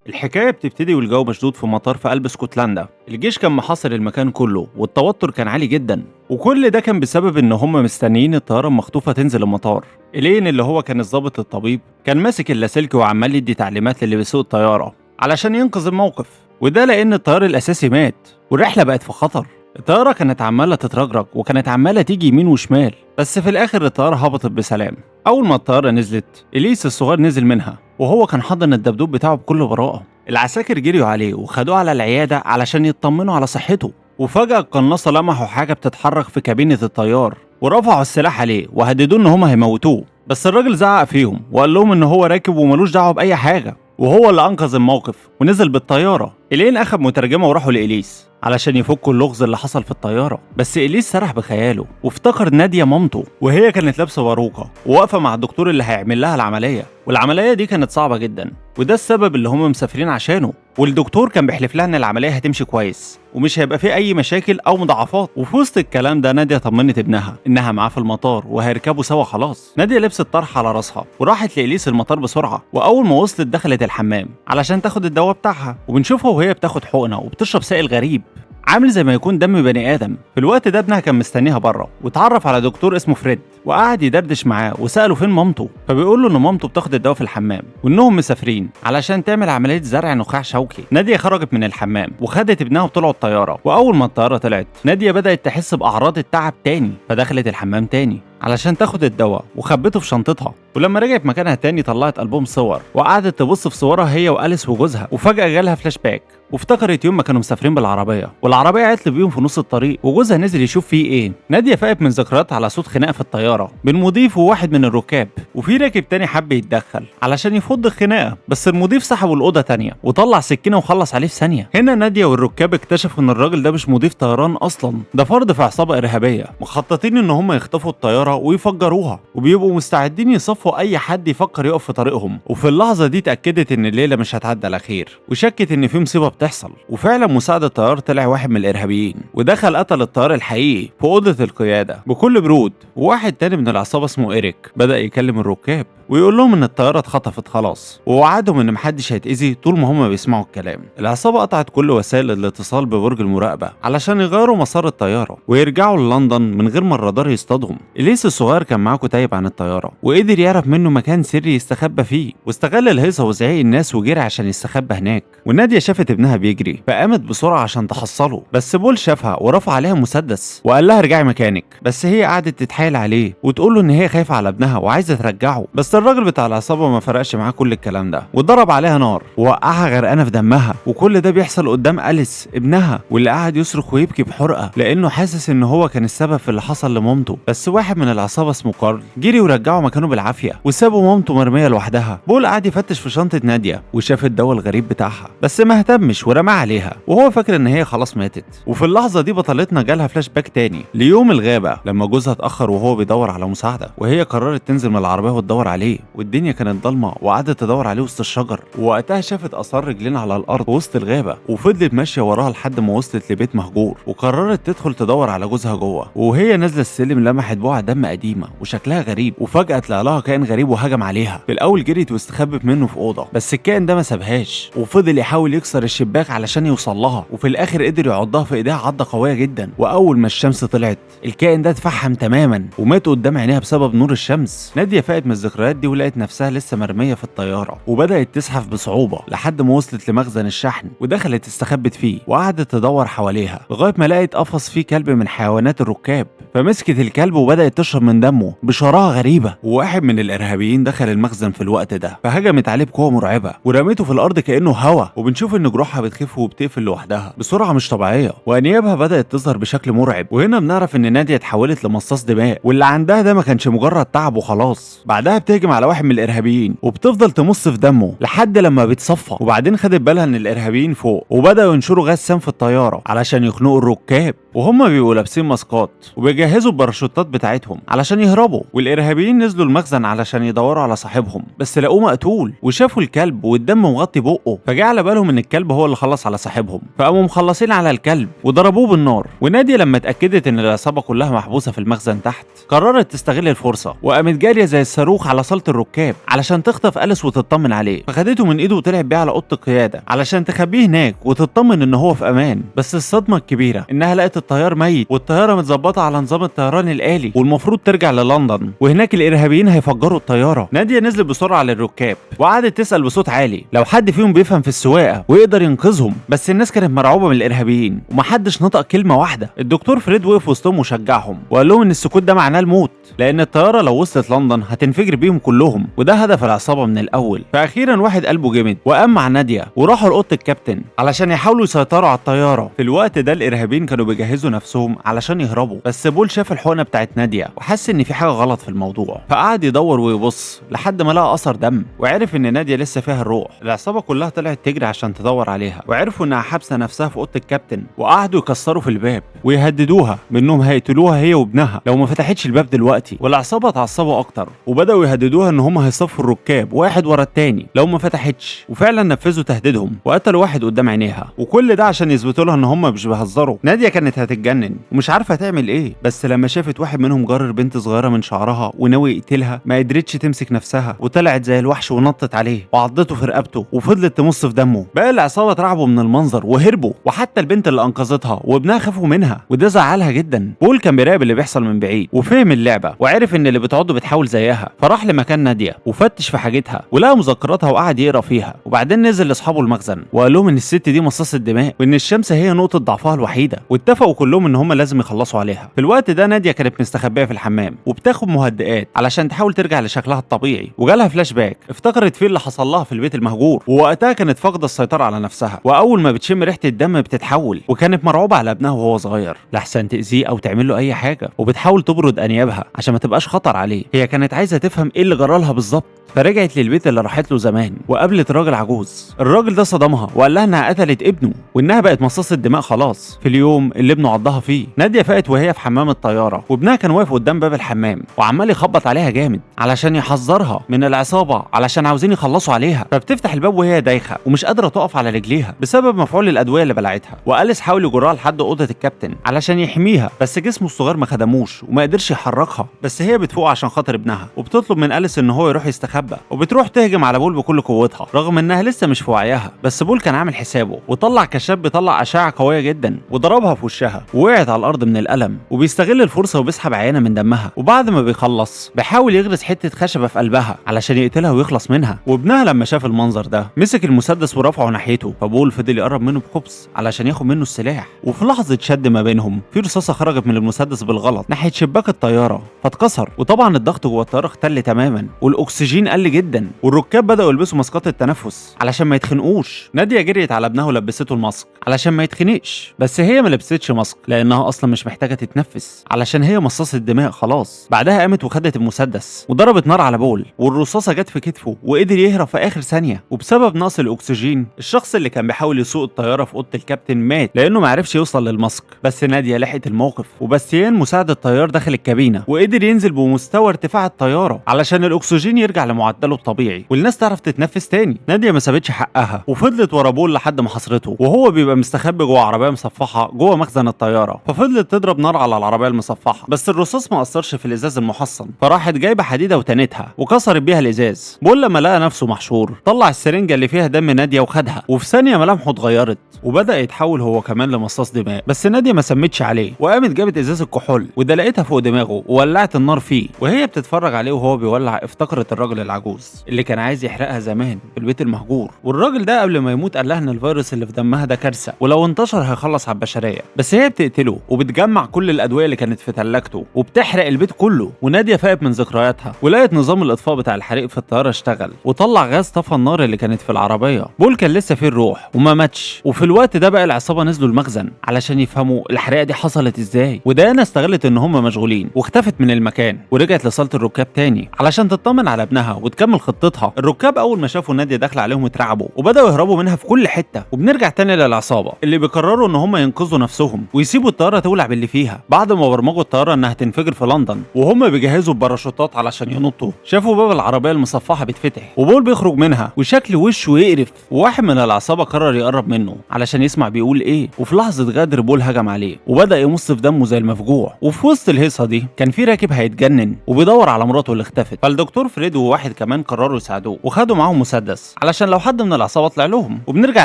الحكاية بتبتدي والجو مشدود في مطار في قلب اسكتلندا. الجيش كان محاصر المكان كله والتوتر كان عالي جدا، وكل ده كان بسبب ان هم مستنيين الطيارة المخطوفة تنزل المطار. إلين اللي هو كان الضابط الطبيب كان ماسك اللاسلكي وعمال يدي تعليمات للي بيسوق الطيارة علشان ينقذ الموقف، وده لان الطيار الاساسي مات والرحلة بقت في خطر. الطيارة كانت عمالة تترجرج وكانت عمالة تيجي يمين وشمال، بس في الآخر الطيارة هبطت بسلام. أول ما الطيارة نزلت إليس الصغير نزل منها وهو كان حاضن الدبدوب بتاعه بكل براءة. العساكر جريوا عليه وخدوه على العيادة علشان يطمنوا على صحته، وفجأة القناصة لمحوا حاجة بتتحرك في كابينة الطيار ورفعوا السلاح عليه وهددوه إن هما هيموتوه، بس الراجل زعق فيهم وقال لهم إن هو راكب وملوش دعوة بأي حاجة، وهو اللي أنقذ الموقف ونزل بالطيارة. إلين أخد مترجمة وراحوا لإليس علشان يفكوا اللغز اللي حصل في الطيارة، بس إليس سرح بخياله وافتكر نادية مامته وهي كانت لابسة باروكة وواقفة مع الدكتور اللي هيعمل لها العملية، والعملية دي كانت صعبة جدا وده السبب اللي هم مسافرين عشانه، والدكتور كان بيحلف لها ان العملية هتمشي كويس ومش هيبقى فيه اي مشاكل او مضاعفات. وفي وسط الكلام ده نادية طمنت ابنها انها معاه في المطار وهيركبوا سوا خلاص. نادية لبست طرحة على راسها وراحت لإليس المطار بسرعة، واول ما وصلت دخلت الحمام علشان تاخد الدواء بتاعها، وبنشوفها وهي بتاخد حقنة وبتشرب سائل غريب عامل زي ما يكون دم بني ادم. في الوقت ده ابنها كان مستنيها بره واتعرف على دكتور اسمه فريد وقعد يدردش معاه وساله فين مامته، فبيقول له ان مامته بتاخد الدواء في الحمام وانهم مسافرين علشان تعمل عملية زرع نخاع شوكي. ناديه خرجت من الحمام وخدت ابنها وطلعوا الطيارة، واول ما الطيارة طلعت ناديه بدات تحس باعراض التعب تاني، فدخلت الحمام تاني علشان تاخد الدواء وخبته في شنطتها. ولما رجعت مكانها تاني طلعت ألبوم صور وقعدت تبص في صورها هي وأليس وجوزها، وفجأة جالها فلاش باك وافتكرت يوم ما كانوا مسافرين بالعربية والعربية عطلت بيهم في نص الطريق وجوزها نزل يشوف فيه ايه. نادية فاقت من ذكرياتها على صوت خناقة في الطيارة بين مضيف وواحد من الركاب، وفي راكب تاني حب يتدخل علشان يفض الخناقة، بس المضيف سحبه الأوضة تانية وطلع سكينة وخلص عليه في ثانية. هنا نادية والركاب اكتشفوا ان الراجل ده مش مضيف طيران اصلا، ده فرد في عصابة إرهابية مخططين ان هم يخطفوا الطيارة ويفجروها، وبيبقوا مستعدين يصفوا اي حد يفكر يقف في طريقهم. وفي اللحظة دي اتأكدت ان الليلة مش هتعدي على خير وشكت ان في مصيبة بتحصل، وفعلا مساعد الطيار طلع واحد من الارهابيين ودخل قتل الطيار الحقيقي في اوضة القيادة بكل برود. وواحد تاني من العصابة اسمه إيريك بدأ يكلم الركاب ويقول لهم ان الطيارة اتخطفت خلاص، ووعدهم ان محدش هيتأذي طول ما هم بيسمعوا الكلام. العصابة قطعت كل وسائل الاتصال ببرج المراقبة علشان يغيروا مسار الطيارة ويرجعوا لندن من غير ما الرادار يصطادهم. إليس الصغير كان معاه كتيب عن الطيارة وقدر يعرف منه مكان سري يستخبى فيه، واستغل الهيصة وزعيق الناس وجري عشان يستخبى هناك. ونادية شافت ابنها بيجري فقامت بسرعة عشان تحصله، بس بول شافها ورفع عليها مسدس وقال لها ارجعي مكانك، بس هي قعدت تتحايل عليه وتقول له ان هي خايفة على ابنها وعايزة ترجعه، بس الراجل بتاع العصابة ما فرقش معاه كل الكلام ده وضرب عليها نار ووقعها غرقانة في دمها. وكل ده بيحصل قدام أليس ابنها واللي قعد يصرخ ويبكي بحرقة لأنه حاسس ان هو كان السبب في اللي حصل لمامته. بس واحد من العصابة اسمه كارل جري ورجعه مكانه بالعافية وسابوا مامته مرمية لوحدها. بول قعد يفتش في شنطة نادية وشاف الدواء الغريب بتاعها، بس ما اهتمش ورماه عليها وهو فاكر ان هي خلاص ماتت. وفي اللحظة دي بطلتنا جالها فلاش باك تاني ليوم الغابة لما جوزها اتأخر وهو بيدور على مساعدة، وهي قررت تنزل من العربية وتدور عليه، والدنيا كانت ضلمة وقعدت تدور عليه وسط الشجر. ووقتها شافت آثار رجلين على الأرض وسط الغابة وفضلت ماشية وراها لحد ما وصلت لبيت مهجور، وقررت تدخل تدور على جوزها جوه. وهي نازلة السلم لمحت بقعة دم قديمة وشكلها غريب، وفجأة طلع لها كائن غريب وهجم عليها. في الأول جريت واستخبت منه في أوضة، بس الكائن ده ما سابهاش وفضل يحاول يكسر الشباك علشان يوصل لها، وفي الآخر قدر يعضها في إيديها عضة قوية جدا. وأول ما الشمس طلعت الكائن ده اتفحم تماما ومات قدام عينيها بسبب نور الشمس. نادية فاقت من الذكريات دي ولقت نفسها لسه مرمية في الطيارة، وبدأت تزحف بصعوبة لحد ما وصلت لمخزن الشحن ودخلت استخبت فيه وقعدت تدور حواليها لغاية ما لقت قفص فيه كلب من حيوانات الركاب، فمسكت الكلب وبدأت تشرب من دمه بشراهة غريبة. وواحد من الإرهابيين دخل المخزن في الوقت ده فهجمت عليه بقوة مرعبة ورميته في الأرض كأنه هوا، وبنشوف إن جروحها بتخف وبتقفل لوحدها بسرعة مش طبيعية، وأنيابها بدأت تظهر بشكل مرعب. وهنا بنعرف إن نادية اتحولت لمصاص دماء واللي عندها ده ما كانش مجرد تعب وخلاص. بعدها بتهجم على واحد من الإرهابيين وبتفضل تمص في دمه لحد لما بيتصفى، وبعدين خدت بالها إن الإرهابيين فوق وبدأوا ينشروا غاز سام في الطيارة علشان يخنقوا الركاب. وهم بيبقوا لابسين ماسكات وبيجهزوا الباراشوتات بتاعتهم علشان يهربوا. والارهابيين نزلوا المخزن علشان يدوروا على صاحبهم، بس لقوه مقتول وشافوا الكلب والدم مغطي بقه، فجاء على بالهم ان الكلب هو اللي خلص على صاحبهم، فقاموا مخلصين على الكلب وضربوه بالنار. ونادية لما اتاكدت ان العصابة كلها محبوسة في المخزن تحت قررت تستغل الفرصة وقامت جارية زي الصاروخ على صاله الركاب علشان تخطف أليس وتطمن عليه. فخدته من ايده وطلعت بيه على اوضة القيادة علشان تخبيه هناك وتطمن ان هو في امان. بس الصدمة الكبيرة انها لقت الطيار ميت والطياره متظبطه على نظام الطيران الآلي والمفروض ترجع للندن، وهناك الارهابيين هيفجروا الطيارة. ناديه نزلت بسرعة للركاب وقعدت تسال بصوت عالي لو حد فيهم بيفهم في السواقة ويقدر ينقذهم، بس الناس كانت مرعوبه من الارهابيين ومحدش نطق كلمة واحدة. الدكتور فريد وقف وسطهم وشجعهم وقال لهم ان السكوت ده معناه الموت، لان الطيارة لو وصلت لندن هتنفجر بيهم كلهم، وده هدف العصابة من الاول. فاخيرا واحد قلبه جمد وقام مع ناديه وراحوا لاوضه الكابتن علشان يحاولوا يسيطروا على الطيارة. في الوقت ده الارهابيين كانوا بيجهزوا نفسهم علشان يهربوا، بس بول شاف الحقنة بتاعت ناديه وحس ان في حاجة غلط في الموضوع، فقعد يدور ويبص لحد ما لقى اثر دم وعرف ان ناديه لسه فيها الروح. العصابة كلها طلعت تجري عشان تدور عليها وعرفوا انها حابسه نفسها في اوضة الكابتن، وقعدوا يكسروا في الباب ويهددوها بانهم هيقتلوها هي وابنها لو ما فتحتش الباب دلوقتي. والعصابه اتعصبوا اكتر وبداوا يهددوها ان هم هيصفوا الركاب واحد ورا التاني لو ما فتحتش، وفعلا نفذوا تهديدهم وقتلوا واحد قدام عينيها، وكل ده عشان يثبتوا لها ان هم مش بيهزروا. ناديه كانت هتتجنن ومش عارفه تعمل ايه، بس لما شافت واحد منهم جرر بنت صغيرة من شعرها وناوي يقتلها ما قدرتش تمسك نفسها وطلعت زي الوحش ونطت عليه وعضته في رقبته وفضلت تمص في دمه. باقي العصابة اترعبوا من المنظر وهربوا، وحتى البنت اللي انقذتها وابنها خافوا منها وده زعلها جدا. بول كان بيراقب اللي بيحصل من بعيد وفهم اللعبة وعرف ان اللي بتعضه بتحاول زيها، فراح لمكان ناديه وفتش في حاجتها ولقى مذكراتها وقعد يقرا فيها. وبعدين نزل لاصحابه المخزن وقال لهم ان الست دي مصاصه دماء وان الشمس هي نقطة ضعفها الوحيدة، واتفقوا كلهم ان هم لازم يخلصوا عليها. في الوقت ده ناديه كانت مستخبيه في الحمام وبتاخد مهدئات علشان تحاول ترجع لشكلها الطبيعي، وجالها فلاش باك افتكرت فيه اللي حصل لها في البيت المهجور، ووقتها كانت فاقده السيطرة على نفسها، واول ما بتشم ريحه الدم بتتحول، وكانت مرعوبه على ابنها وهو صغير لحسن تاذيه او تعمل له اي حاجة، وبتحاول تبرد انيابها عشان ما تبقاش خطر عليه. هي كانت عايزه تفهم ايه اللي جرالها بالظبط، فرجعت للبيت اللي راحت له زمان وقابلت راجل عجوز. الراجل ده صدمها وقال لها انها قتلت ابنه وانها بقت مصاصه دماء خلاص في اليوم اللي ابنه عضها فيه. ناديه فاقت وهي في حمام الطيارة وابنها كان واقف قدام باب الحمام وعمال يخبط عليها جامد علشان يحذرها من العصابة علشان عاوزين يخلصوا عليها. فبتفتح الباب وهي دايخه ومش قادرة تقف على رجليها بسبب مفعول الادوية اللي بلعتها، وأليس حاول يجرها لحد اوضة الكابتن علشان يحميها، بس جسمه الصغير ما خدموش وما قدرش يحركها. بس هي بتفوق عشان خاطر ابنها وبتطلب من أليس ان هو يروح يستخبى، وبتروح تهجم على بول بكل قوتها رغم انها لسه مش في وعيها. بس بول كان عامل حسابه وطلع كشاف بيطلع اشعه قوية جدا وضربها في وشها ووقعت على الارض من الالم، وبيستغل الفرصة وبيسحب عينه من دمها، وبعد ما بيخلص بيحاول يغرس حتة خشبه في قلبها علشان يقتلها ويخلص منها. وابنها لما شاف المنظر ده مسك المسدس ورفعه ناحيته، فبول فضل يقرب منه بخبث علشان ياخد منه السلاح، وفي لحظة شد ما بينهم في رصاصة خرجت من المسدس بالغلط ناحية شباك الطيارة فاتكسر، وطبعا الضغط جوه الطيارة اختل تماما والاكسجين قل جدا، والركاب بداوا يلبسوا ماسكات التنفس علشان ما يتخنقوش. ناديه جريت على ابنها ولبسته الماسك علشان ما يتخنقش، بس هي ما لبستش ماسك لانها اصلا مش محتاجه تتنفس علشان هي مصاصه دماء خلاص. بعدها قامت وخدت المسدس وضربت نار على بول، والرصاصه جت في كتفه وقدر يهرب في اخر ثانية. وبسبب نقص الاكسجين الشخص اللي كان بيحاول يسوق الطيارة في اوضة الكابتن مات لانه ما عرفش يوصل للماسك. بس ناديه لحقت الموقف، وباستيان مساعد الطيار دخل الكابينه وقدر ينزل بمستوى ارتفاع الطيارة علشان الاكسجين يرجع لمعدله الطبيعي والناس تعرف تتنفس تاني. ناديه ما سابتش حقها وفضلت ورا بول لحد ما حصرته، وهو بيبقى مستخبي جوه عربية مصفحة جوه مخزن الطيارة، ففضلت تضرب نار على العربية المصفحه بس الرصاص ما اثرش في الازاز المحصن، فراحت جايبه حديده وتنتها وكسرت بيها الازاز. بول لما لقى نفسه محشور طلع السرنجه اللي فيها دم ناديه وخدها، وفي ثانية ملامحه اتغيرت وبدا يتحول هو كمان لمصاص دماء. بس ناديه ما سمتش عليه وقامت جابت ازاز الكحول ودلقتها فوق دماغه وولعت النار فيه، وهي بتتفرج عليه وهو بيولع افتكرت الراجل العجوز اللي كان عايز يحرقها زمان في البيت المهجور. والراجل ده قبل ما يموت قال لها ان الفيروس اللي في دمها ده كارثة ولو انتشر هيخلص على البشرية، بس هي بتقتله وبتجمع كل الادوية اللي كانت في ثلاجته وبتحرق البيت كله. وناديه فاقت من ذكرياتها ولقت نظام الاطفاء بتاع الحريق في الطيارة اشتغل وطلع غاز طفى النار اللي كانت في العربية. بول كان لسه فيه الروح وما ماتش. وفي الوقت ده بقى العصابة نزلوا المخزن علشان يفهموا الحريقه دي حصلت ازاي، وديانا استغلت ان هم مشغولين واختفت من المكان ورجعت لصاله الركاب تاني علشان تطمن على ابنها منها وتكمل خطتها. الركاب اول ما شافوا ناديه داخله عليهم اترعبوا وبداوا يهربوا منها في كل حتة. وبنرجع تاني للعصابه اللي بيقرروا ان هم ينقذوا نفسهم ويسيبوا الطيارة تولع باللي فيها بعد ما برمجوا الطيارة انها تنفجر في لندن. وهم بيجهزوا الباراشوتات علشان ينطوا شافوا باب العربية المصفحه بيتفتح وبول بيخرج منها وشكل وشه يقرف. وواحد من العصابة قرر يقرب منه علشان يسمع بيقول ايه، وفي لحظة غدر بول هجم عليه وبدا يمص في دمه زي المفجوع. وفي وسط الهيصه دي كان في راكب هيتجنن وبيدور على مراته اللي اختفت، فالدكتور فريد وواحد كمان قرروا يساعدوه وخدوا معاهم مسدس علشان لو حد من العصابة طلع لهم. وبنرجع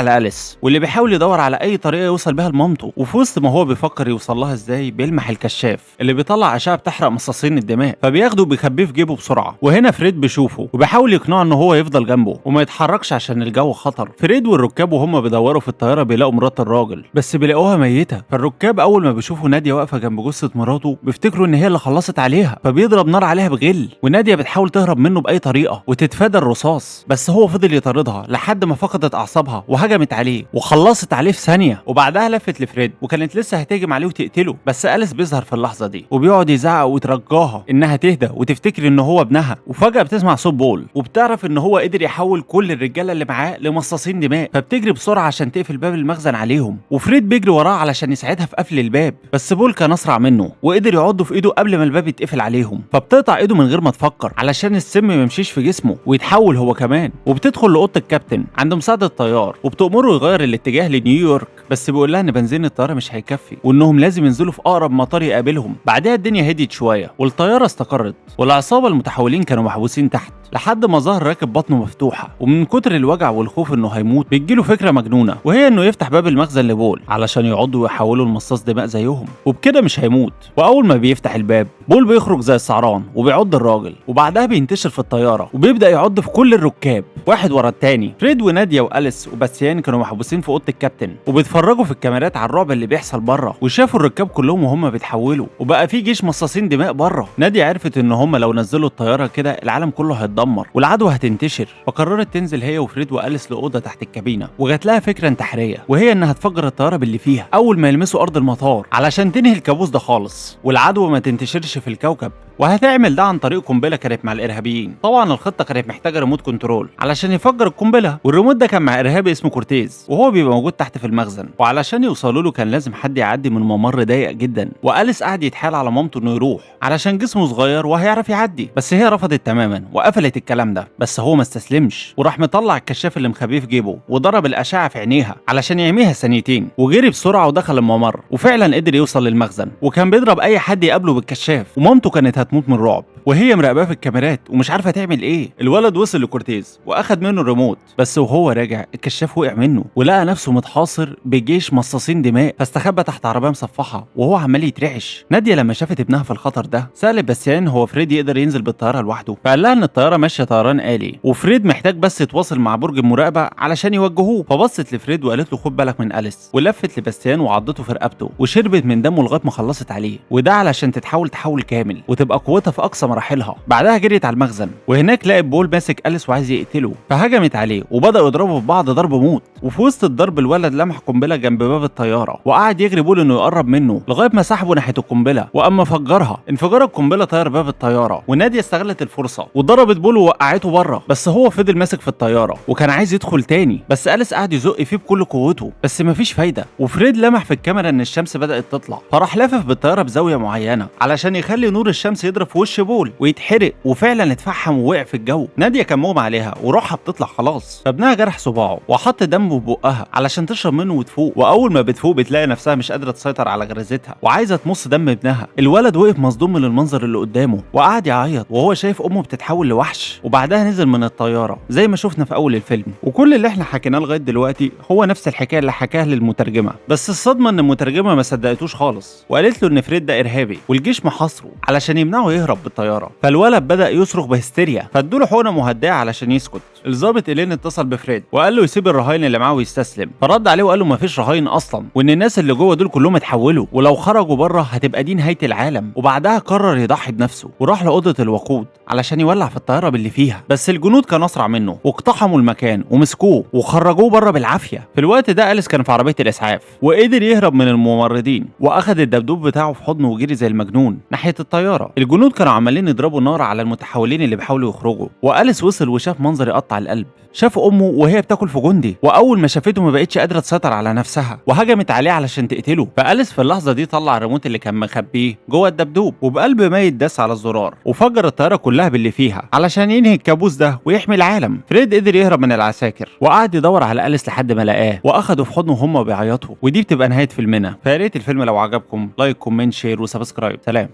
لأليس واللي بيحاول يدور على اي طريقه يوصل بيها لمامته، وفي وسط ما هو بيفكر يوصل لها ازاي بيلمح الكشاف اللي بيطلع اشعه بتحرق مصاصين الدماء، فبياخده وبيخبيه في جيبه بسرعة. وهنا فريد بيشوفه وبيحاول يقنعه ان هو يفضل جنبه وما يتحركش عشان الجو خطر. فريد والركاب وهم بيدوروا في الطيارة بيلاقوا مرات الراجل بس بيلاقوها ميته. فالركاب اول ما بيشوفوا ناديه واقفة جنب جثة مراته بيفتكروا ان هي اللي خلصت عليها، فبيضرب نار عليها بغل. وناديه بتحاول تهرب منه باي طريقه وتتفادى الرصاص، بس هو فضل يطاردها لحد ما فقدت اعصابها وهجمت عليه وخلصت عليه في ثانية. وبعدها لفت لفريد وكانت لسه هتهجم عليه وتقتله، بس أليس بيظهر في اللحظة دي وبيقعد يزعق ويترجاها انها تهدى وتفتكر ان هو ابنها. وفجاة بتسمع صوت بول وبتعرف ان هو قدر يحول كل الرجالة اللي معاه لمصاصين دماء، فبتجري بسرعة عشان تقفل باب المخزن عليهم. وفريد بيجري وراه علشان يساعدها في قفل الباب، بس بول كان اسرع منه وقدر يعضه في ايده قبل ما الباب يتقفل عليهم، فبتقطع ايده من غير ما تفكر علشان السم ما يمشيش في جسمه ويتحول هو كمان. وبتدخل لاوضه الكابتن عند مساعد الطيار وبتأمره يغير الاتجاه لنيويورك، بس بيقول لها ان بنزين الطيارة مش هيكفي وانهم لازم ينزلوا في اقرب مطار يقابلهم. بعدها الدنيا هديت شوية والطياره استقرت والعصابه المتحولين كانوا محبوسين تحت لحد ما ظهر راكب بطنه مفتوحة، ومن كتر الوجع والخوف انه هيموت بتجيله فكرة مجنونة، وهي انه يفتح باب المخزن لبول علشان يعضوا ويحولوا لمصاص دماء زيهم وبكده مش هيموت. واول ما بيفتح الباب بول بيخرج زي السعران وبيعض الراجل، وبعدها بينتشر في الطيارة وبيبدا يعض في كل الركاب واحد ورا التاني. فريد وناديه واليس وباسيان كانوا محبوسين في اوضة الكابتن وبيتفرجوا في الكاميرات على الرعب اللي بيحصل بره، وشافوا الركاب كلهم وهم بيتحولوا وبقى في جيش مصاصين دماء بره. ناديه عرفت ان هم لو نزلوا الطيارة كده العالم كله هيتدمر والعدوى هتنتشر، فقررت تنزل هي وفريد واليس لاوضه تحت الكابينه، وجات لها فكرة انتحارية وهي انها تفجر الطيارة باللي فيها اول ما يلمسوا ارض المطار علشان تنهي الكابوس ده خالص والعدوى ما تنتشرش في الكوكب. وهتعمل ده عن طريق قنبلة كانت مع الارهابيين. طبعا الخطة كانت محتاجه remote control علشان يفجر القنبلة، والريموت ده كان مع ارهابي اسمه كورتيز وهو بيبقى موجود تحت في المخزن، وعلشان يوصلوا له كان لازم حد يعدي من ممر ضيق جدا. واليس قعد يتحايل على مامته انه يروح علشان جسمه صغير وهيعرف يعدي، بس هي رفضت تماما وقفلت الكلام ده. بس هو ما استسلمش وراح مطلع الكشاف اللي مخبيه في جيبه وضرب الاشعة في عينيها علشان يعميها ثانيتين، وجري بسرعة ودخل الممر وفعلا قدر يوصل للمخزن، وكان بيضرب اي حد يقابله بالكشاف. ومامته كانت هتموت من الرعب وهي مراقباه في الكاميرات ومش عارفه تعمل ايه. الولد وصل لكورتيز واخد منه الريموت، بس وهو راجع الكشاف وقع منه ولقى نفسه متحاصر بجيش مصاصين دماء، فاستخبى تحت عربية مصفحة وهو عمال يترعش. ناديه لما شافت ابنها في الخطر ده سالت باسيان هو فريد يقدر ينزل بالطيارة لوحده، فقال لها ان الطيارة ماشية طيران آلي وفريد محتاج بس يتواصل مع برج المراقبة علشان يوجهوه. فبصت لفريد وقالت له خد بالك من أليس، ولفت لباستيان وعضته في رقبته وشربت من دمه لغاية ما خلصت عليه، وده علشان تتحول تحول كامل وتبقى قوتها في اقصى مراحلها. بعدها جريت على المخزن وهناك لقت بول ماسك أليس وعايز يقتله، فهجمت عليه وبداوا يضربوا في بعض ضرب موت. وفي وسط الضرب الولد لمح قنبلة جنب باب الطيارة وقعد يجري بول انه يقرب منه لغاية ما سحبه ناحية القنبلة، واما فجرها انفجار القنبلة طير باب الطيارة. وناديه استغلت الفرصة وضربت بول ووقعته بره، بس هو فضل ماسك في الطيارة وكان عايز يدخل تاني، بس أليس قعد يزق فيه بكل قوته بس مفيش فايده. وفريد لمح في الكاميرا ان الشمس بدات تطلع، فراح لافف بالطيارة بزاوية معينة علشان يخلي نور الشمس يضرب في وش بول ويتحرق، وفعلا اتفحم ووقع في الجو. ناديه كان مغمى عليها وروحها بتطلع خلاص، فابنها جرح صباعه وحط دمه في بقها علشان تشرب منه وتفوق. واول ما بتفوق بتلاقي نفسها مش قادرة تسيطر على غريزتها وعايزه تمص دم ابنها. الولد وقف مصدوم من المنظر اللي قدامه وقعد يعيط وهو شايف امه بتتحول لوحش. وبعدها نزل من الطيارة زي ما شفنا في اول الفيلم. وكل اللي احنا حكيناه لغاية دلوقتي هو نفس الحكاية اللي حكاها للمترجمه، بس الصدمة ان المترجمة ما صدقتوش خالص وقالت له ان فريد ده ارهابي والجيش محاصرة علشان يمنعه يهرب بالطيارة. فالولد بدا يصرخ بهستيريا فادوله حقنه مهدئه علشان يسكت. الضابط إلين اتصل بفريد وقال له يسيب الرهاين اللي معاه ويستسلم، فرد عليه وقال له مفيش رهاين اصلا وان الناس اللي جوه دول كلهم اتحولوا ولو خرجوا بره هتبقى دي نهاية العالم. وبعدها قرر يضحي بنفسه وراح لاوضه الوقود علشان يولع في الطيارة باللي فيها، بس الجنود كان اسرع منه واقتحموا المكان ومسكوه وخرجوه بره بالعافية. في الوقت ده أليس كان في عربية الاسعاف وقدر يهرب من الممرضين واخد الدبدوب بتاعه في حضنه وجري زي المجنون ناحية الطيارة. الجنود كانوا عمالين يضربوا نار على المتحولين اللي بيحاولوا يخرجوا، واليس وصل وشاف منظر يقطع القلب. شاف امه وهي بتاكل في جندي، واول ما شافته ما بقتش قادرة تسيطر على نفسها وهجمت عليه علشان تقتله. فأليس في اللحظة دي طلع الريموت اللي كان مخبيه جوه الدبدوب، وبقلب ميت داس على الزرار وفجر الطيارة كلها باللي فيها علشان ينهي الكابوس ده ويحمي العالم. فريد قدر يهرب من العساكر وقعد يدور على أليس لحد ما لقاه واخده في حضنه وهم بيعيطوا. ودي بتبقى نهاية فيلمنا. فيا ريت الفيلم لو عجبكم like comment share و subscribe. سلام.